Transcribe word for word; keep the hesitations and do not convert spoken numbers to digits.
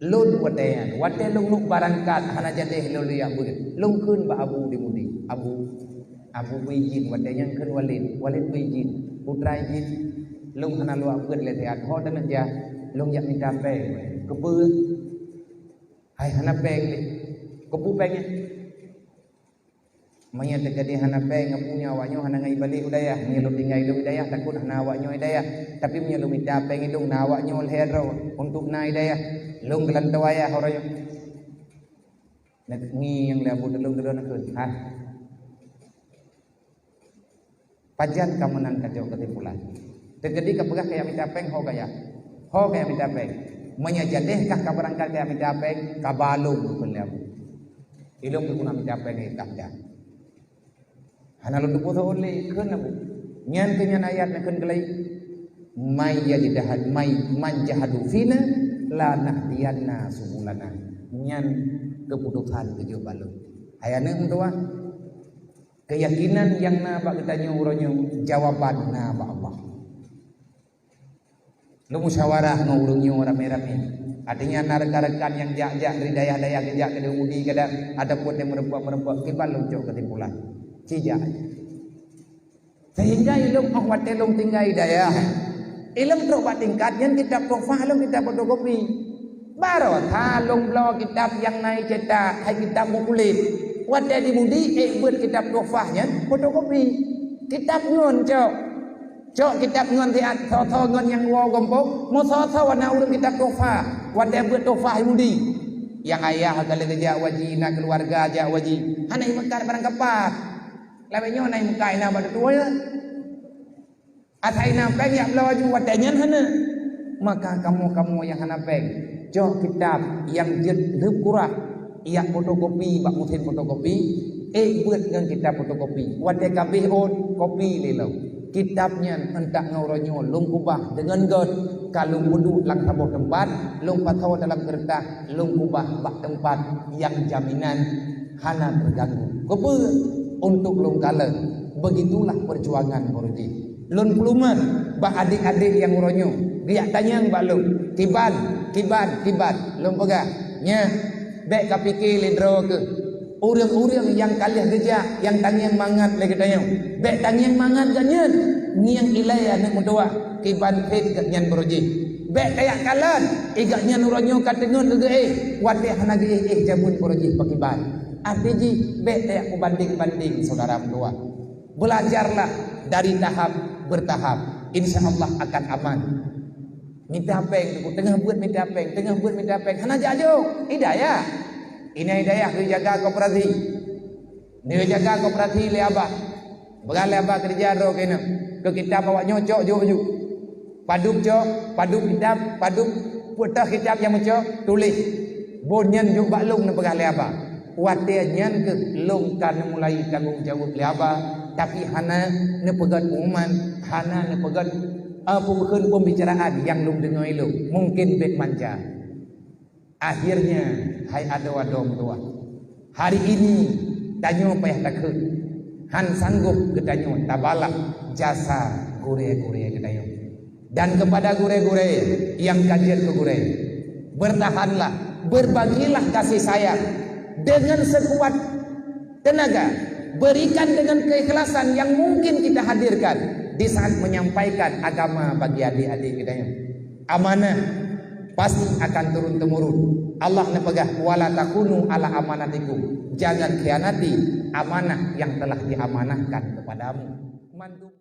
Lôn watée nyan, watée lôn neuk barangkat hana jadeh lôn jak beuet, lôn kheun bak Abu di Mudi, "Abu, Abu beu izin," watée nyan kheun Walid, "Walid beu izin, putra izin, lôn hana lôn jak beuet lé siat, ho taneuk jak, lôn jak mita péng." "Keupeue?" "Hai hana péng lé." "Keupeue péng nyan?" "Meunyoe teukeudi hana péng, ngon awaknyoe hana ngai balek u dayah. Meunyoe lôn tinggai lôn u dayah, takot hana awaknyoe u dayah. Tapi meunyoe lôn mita péng idong, na awaknyoe lhée droe untuk na u dayah. Lôn geulantoe ayah uroe nyoe." Ngieng lé Abu Tulung keudroe neukheun, "Hah? Pajan kamoe nan kacok keusimpulan? Teukeudi kapeugah kajak mita péng, ho kajak? Ho kajak mita péng? Meunyoe jadeh kah kabeurangkat kajak mita péng, kaba lôn," kheun lé Abu. "Ilôn pih guna mita péng, eh, kah dah." "Hana lôn teupeue saboh lé," kheun Abu. "Nyan keuh nyan ayat nyang kheun keulai, 'May yajtahid, may, man jahadu fina lanahdiyanna subulana.'" Nyan keuputosan geujok bak lôn. Hai aneuk meutuwah, keuyakinan nyang na bak geutanyoe uroe nyoe, jawaban na bak Allah. Lôn musyawarah ngon ureuëng nyoe ramé-ramé. Artinya na rekan-rekan nyang jak-jak dari dayah-dayah geujak keu Yahudi kadang ataupun nyang meureumpok-meureumpok, kiban lôn cok keusimpulan. Cijak. Sehingga ilôn óh watée lôn tinggai dayah, ilôn trok bak tingkat nyan kitab tuhfah lôn kitab fotokopi. Baroe that lôn bloe kitab nyang na icetak, hai kitab mukhlid. Watée di Mudi ék beuet kitab tuhfah nyan fotokopi. Kitab ngon cok. Cok kitab ngon siat, soe-soe ngon nyang woe gampông, meusoe-soe na ureuëng kitab tuhfah, watée beuet tuhfah i Mudi. Nyang ayah ka lheueh geujak u haji, na keuluwarga jak u haji, hana imeukat barang kapat. Lagée nyoe na imeukat na bak tutoe. Asai na péng jak bloe laju watée nyan hana. Maka kamoe-kamoe nyang hana péng, cok kitab nyang jeuet lheueh kurah, jak fotokopi bak meusén fotokopi, ék beuet ngon kitab fotokopi. Watée ka abéh ôn, kopi lé lom. Kitab nyan euntak ngon uroe nyoe lôn keubah deungon göt, ka lôn peuduek lam saboh teumpat, lôn pasoe dalam keureutah, lôn keubah bak teumpat nyang jaminan hana teuganggu. Keupeue? Untuk lôn kalon. Beugitulah peujuangan baroe jih. Lôn peurumoh bak adék-adék nyang uroe nyoe geujak tanyong bak lôn, "Kiban, kiban, kiban?" Lôn peugah, "Nyak, bék kapike lé droe keuh. Ureuëng-ureuëng nyang ka lheueh geujak nyang tangieng mangat lé geutanyoe, bék tangieng mangat geuh nyan. Ngieng ilée aneuk meutuwah, kiban phét geuh nyan baroe jih. Bék tajak kalon, i geuh nyan uroe nyoe ka teungeut keu geuéh, watée hana geuéh-éh jameun baroe jih pakriban. Até jih bék tajak peubandeng-bandeng syedara meutuwah." Belajarlah dari tahap bertahap, insya Allah akan aman. Mita péng, teungoh beuet mita péng, teungoh beuet mita péng, hana jak jok. Hidayah. Ina Hidayah geujaga koperasi. Geujaga koperasi lé abah. Peugah lé abah keureuja droe keunoe. Keu kitab awak nyoe cok jok ju. Padub cok, padub kitab, padub putôh kitab nyang meucok, tuléh. Bon nyan jok bak lôn neupeugah lé abah. Watée nyan keuh lôn ka neumulai tanggong jaweueb lé abah, tapi hana neupeugét pengumuman, hana neupeugét, eh, peubeukeuen pembicaraan nyang lôn deungoe lôn. Mungkin bék manja. Akhirnya, hai adoe-adoe meutuwah, hari ini tanyoe payah takheun, han sanggob geutanyoe tabalah jasa gurée-gurée geutanyoe. Dan kepada gurée-gurée nyang ka jeuet keu gurée, bertahanlah, berbagilah kasih sayang dengan sekuat tenaga, berikan dengan keikhlasan yang mungkin kita hadirkan di saat menyampaikan agama bagi adik-adik geutanyoe. Amanah pasti akan turun-temurun. Allah neupeugah, "Wala takhunu ala amanatikum." Jangan khianati amanah yang telah diamanahkan kepadamu. Mandum